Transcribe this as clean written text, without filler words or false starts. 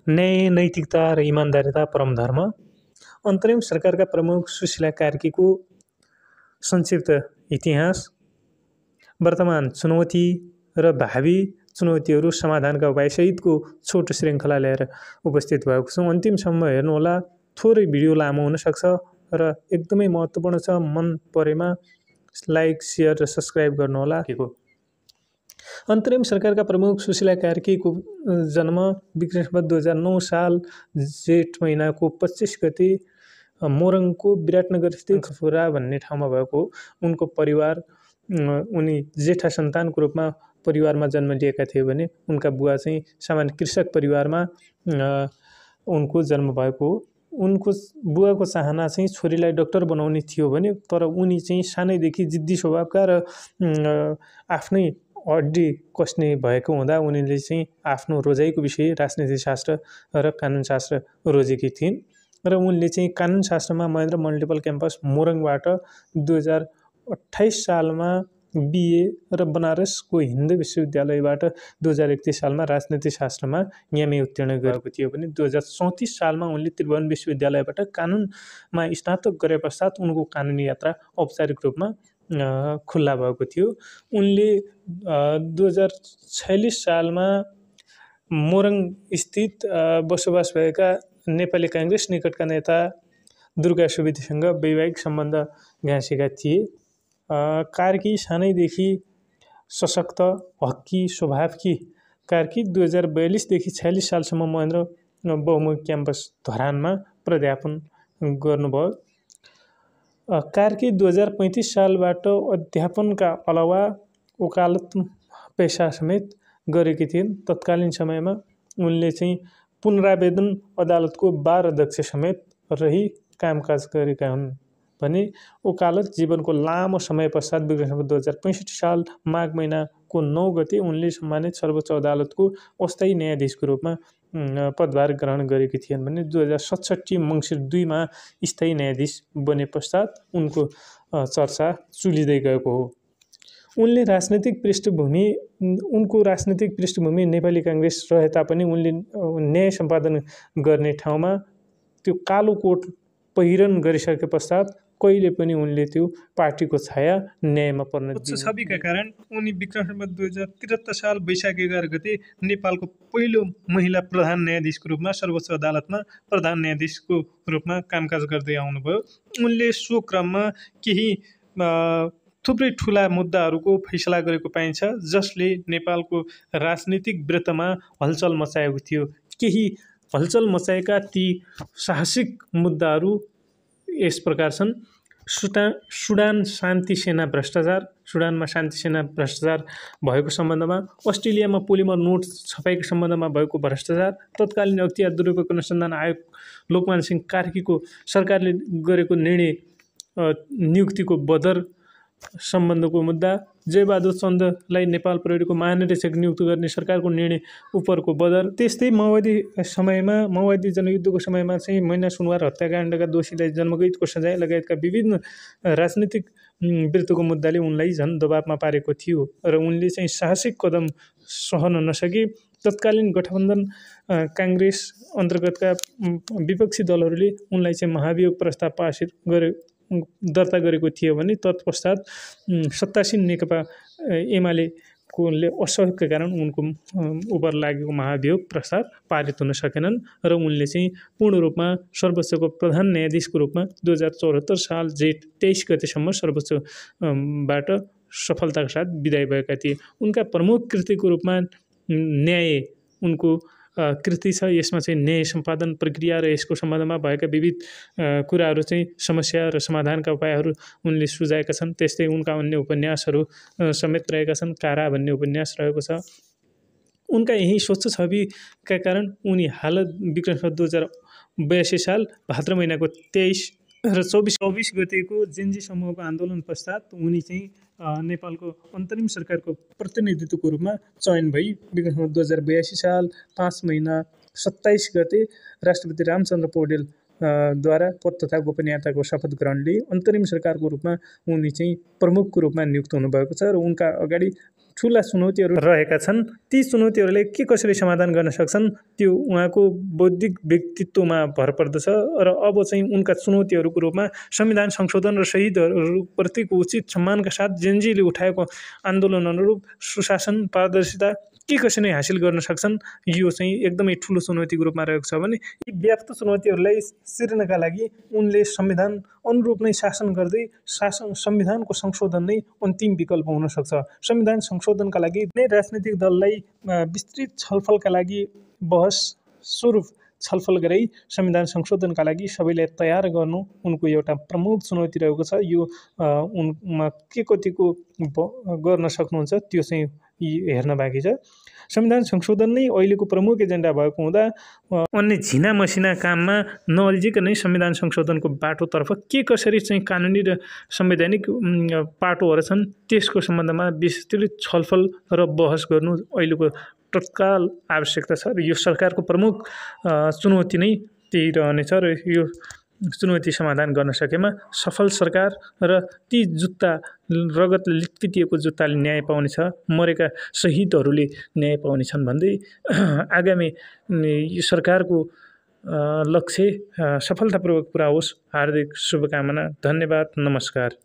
न्याय, नैतिकता र इमान्दारिता परम धर्म। अन्तरिम सरकारका प्रमुख सुशीला कार्कीको संक्षिप्त इतिहास, वर्तमान चुनौती र भावी चुनौतीहरू समाधानका उपायसहितको छोटो श्रृङ्खला लिएर उपस्थित भएको छु। अन्तिमसम्म हेर्नुहोला। थोरै भिडियो लामो हुनसक्छ र एकदमै महत्त्वपूर्ण छ। मन परेमा लाइक, सेयर र सब्सक्राइब गर्नुहोला। अन्तरिम सरकारका प्रमुख सुशीला कार्कीको जन्म विक्रम सम्वत 2009 साल जेठ महिनाको 25 गते मोरङको विराटनगर स्थित खफुरा भन्ने ठाउँमा भएको। उनको परिवार, उनी जेठा सन्तानको रूपमा परिवारमा जन्म लिएका थिए भने उनका बुवा चाहिँ सामान्य कृषक परिवारमा उनको जन्म भएको हो। उनको बुवाको चाहना चाहिँ छोरीलाई डाक्टर बनाउने थियो भने तर उनी चाहिँ सानैदेखि जिद्दी स्वभावका र आफ्नै हड्डी कस्ने भएको हुँदा उनीले चाहिँ आफ्नो रोजाइको विषय राजनीतिशास्त्र र कानुनशास्त्र रोजेकी थिइन् र उनले चाहिँ कानुनशास्त्रमा महेन्द्र मल्टिपल क्याम्पस मोरङबाट 2028 सालमा बिए र बनारसको हिन्दू विश्वविद्यालयबाट 2031 सालमा राजनीतिशास्त्रमा एमए उत्तीर्ण गरेको थियो भने 2034 सालमा उनले त्रिभुवन विश्वविद्यालयबाट कानुनमा स्नातक गरे पश्चात उनको कानुनी यात्रा औपचारिक रूपमा खुल्ला भएको थियो। उनले 2046 सालमा मोरङ स्थित बसोबास भएका नेपाली काङ्ग्रेस निकटका नेता दुर्गा सुवेदीसँग वैवाहिक सम्बन्ध गाँसेका थिए। कार्की सानैदेखि सशक्त, हक्की स्वभावकी कार्की 2042 देखि 46 सालसम्म महेन्द्र बहुमुखी क्याम्पस धरानमा प्राध्यापन गर्नुभयो। कार्की 2035 सालबाट अध्यापनका अलावा वकालत पेशा समेत गरेकी थिइन्। तत्कालीन समयमा उनले चाहिँ पुनरावेदन अदालतको बार अध्यक्ष समेत रही कामकाज गरेका हुन् भने वकालत जीवनको लामो समय पश्चात विक्रम सम्वत 2065 साल माघ महिनाको 9 गते उनले सम्मानित सर्वोच्च अदालतको अस्थायी न्यायाधीशको रूपमा पदभार ग्रहण गरेकी थिइन् भने 2067 मङ्सिर 2 मा स्थायी न्यायाधीश बने पश्चात उनको चर्चा चुलिँदै गएको हो। उनको राजनीतिक पृष्ठभूमि नेपाली काङ्ग्रेस रहे तापनि उनले न्याय सम्पादन गर्ने ठाउँमा त्यो कालो कोट पहिरन गरिसके पश्चात कहिले पनि उनले त्यो पार्टीको छाया न्यायमा पर्न दिएन। छविका कारण उनी विक्रम सम्वत 2073 साल वैशाख 11 गते नेपालको पहिलो महिला प्रधान न्यायाधीशको रूपमा सर्वोच्च अदालतमा प्रधान न्यायाधीशको रूपमा कामकाज गर्दै आउनुभयो। उनले सो क्रममा केही थुप्रै ठुला मुद्दाहरूको फैसला गरेको पाइन्छ जसले नेपालको राजनीतिक वृत्तमा हलचल मचाएको थियो। केही हलचल मचाएका ती साहसिक मुद्दाहरू यस प्रकार छन्। सुडान शान्ति सेना भ्रष्टाचार, सुडानमा शान्ति सेना भ्रष्टाचार भएको सम्बन्धमा, अस्ट्रेलियामा पोलिमर नोट छपाईको सम्बन्धमा भएको भ्रष्टाचार, तत्कालीन अख्तियार दुरुपयोग अनुसन्धान आयोग लोकमान सिंह कार्कीको सरकारले गरेको निर्णय नियुक्तिको बदर सम्बन्धको मुद्दा, जयबहादुर चन्दलाई नेपाल प्रहरीको महानिरीक्षक नियुक्त गर्ने सरकारको निर्णय उपरको बदर। त्यस्तै माओवादी जनयुद्धको समयमा चाहिँ मैना सुनवार हत्याकाण्डका दोषीलाई जन्मगैतको सजाय लगायतका विभिन्न राजनीतिक वृत्तको मुद्दाले उनलाई झन् दबावमा पारेको थियो र उनले चाहिँ साहसिक कदम सहन नसके तत्कालीन गठबन्धन काङ्ग्रेस अन्तर्गतका विपक्षी दलहरूले उनलाई चाहिँ महाभियोग प्रस्ताव पारित दर्ता गरेको थियो भने तत्पश्चात सत्तासीन नेकपा एमालेको असहयोगका कारण उनको उप लागेको महाभियोग प्रस्ताव पारित हुन सकेनन् र उनले चाहिँ पूर्ण रूपमा सर्वोच्चको प्रधान न्यायाधीशको रूपमा 2074 साल जेठ 23 गतेसम्म सर्वोच्चबाट सफलताका साथ विदाय भएका थिए। उनका प्रमुख कृतिको रूपमा न्याय उनको कृति छ। यसमा चाहिँ न्याय सम्पादन प्रक्रिया र यसको सम्बन्धमा भएका विविध कुराहरू चाहिँ समस्या र समाधानका उपायहरू उनले सुझाएका छन्। त्यस्तै उनका अन्य उपन्यासहरू समेत रहेका छन्। कारा भन्ने उपन्यास रहेको छ। उनका यही स्वच्छ छविका कारण उनी हाल विक्रम सम्वत 2082 साल भाद्र महिनाको 23 र 24 गतेको जेन्जी समूहको आन्दोलन पश्चात उनी चाहिँ नेपालको अन्तरिम सरकारको प्रतिनिधित्वको रूपमा चयन भई विक्रम सम्वत 2082 साल 5 महिना 27 गते राष्ट्रपति रामचन्द्र पौडेल द्वारा पद तथा गोपनीयताको शपथ ग्रहण लिए अन्तरिम सरकारको रूपमा उनी चाहिँ प्रमुखको रूपमा नियुक्त हुनुभएको छ र उनका अगाडि ठुला चुनौतीहरू रहेका छन्। ती चुनौतीहरूले के कसरी समाधान गर्न सक्छन् त्यो उहाँको बौद्धिक व्यक्तित्वमा भर पर्दछ र अब चाहिँ उनका चुनौतीहरूको रूपमा संविधान संशोधन र शहीदहरूप्रतिको उचित सम्मानका साथ जेनजीले उठाएको आन्दोलन अनुरूप सुशासन पारदर्शिता के कसरी हासिल गर्न सक्छन्, यो चाहिँ एकदमै ठुलो चुनौतीको रूपमा रहेको छ भने यी व्याप्त चुनौतीहरूलाई सिर्नका लागि उनले संविधान अनुरूप नै शासन गर्दै संविधानको संशोधन नै अन्तिम विकल्प हुन सक्छ। संविधान संशोधनका लागि नै राजनीतिक दललाई विस्तृत छलफलका लागि बहस स्वरूप छलफल गराई संविधान संशोधनका लागि सबैलाई तयार गर्नु उनको एउटा प्रमुख चुनौती रहेको छ। यो उनमा के कतिको गर्न सक्नुहुन्छ त्यो चाहिँ हेर्न बाँकी छ। संविधान संशोधन नै अहिलेको प्रमुख एजेन्डा भएको हुँदा अन्य झिना मसिना काममा नअल्झिकनै संविधान संशोधनको बाटोतर्फ के कसरी चाहिँ कानुनी र संवैधानिक पाटोहरू छन् त्यसको सम्बन्धमा विस्तृत छलफल र बहस गर्नु अहिलेको तत्काल आवश्यकता छ र यो सरकारको प्रमुख चुनौती नै त्यही रहनेछ र यो चुनौती समाधान गर्न सकेमा सफल सरकार र ती जुत्ता रगतले लिटपिटिएको जुत्ताले न्याय पाउनेछ, मरेका शहीदहरूले न्याय पाउनेछन् भन्दै आगामी यो सरकारको लक्ष्य सफलतापूर्वक पुरा होस्। हार्दिक शुभकामना। धन्यवाद। नमस्कार।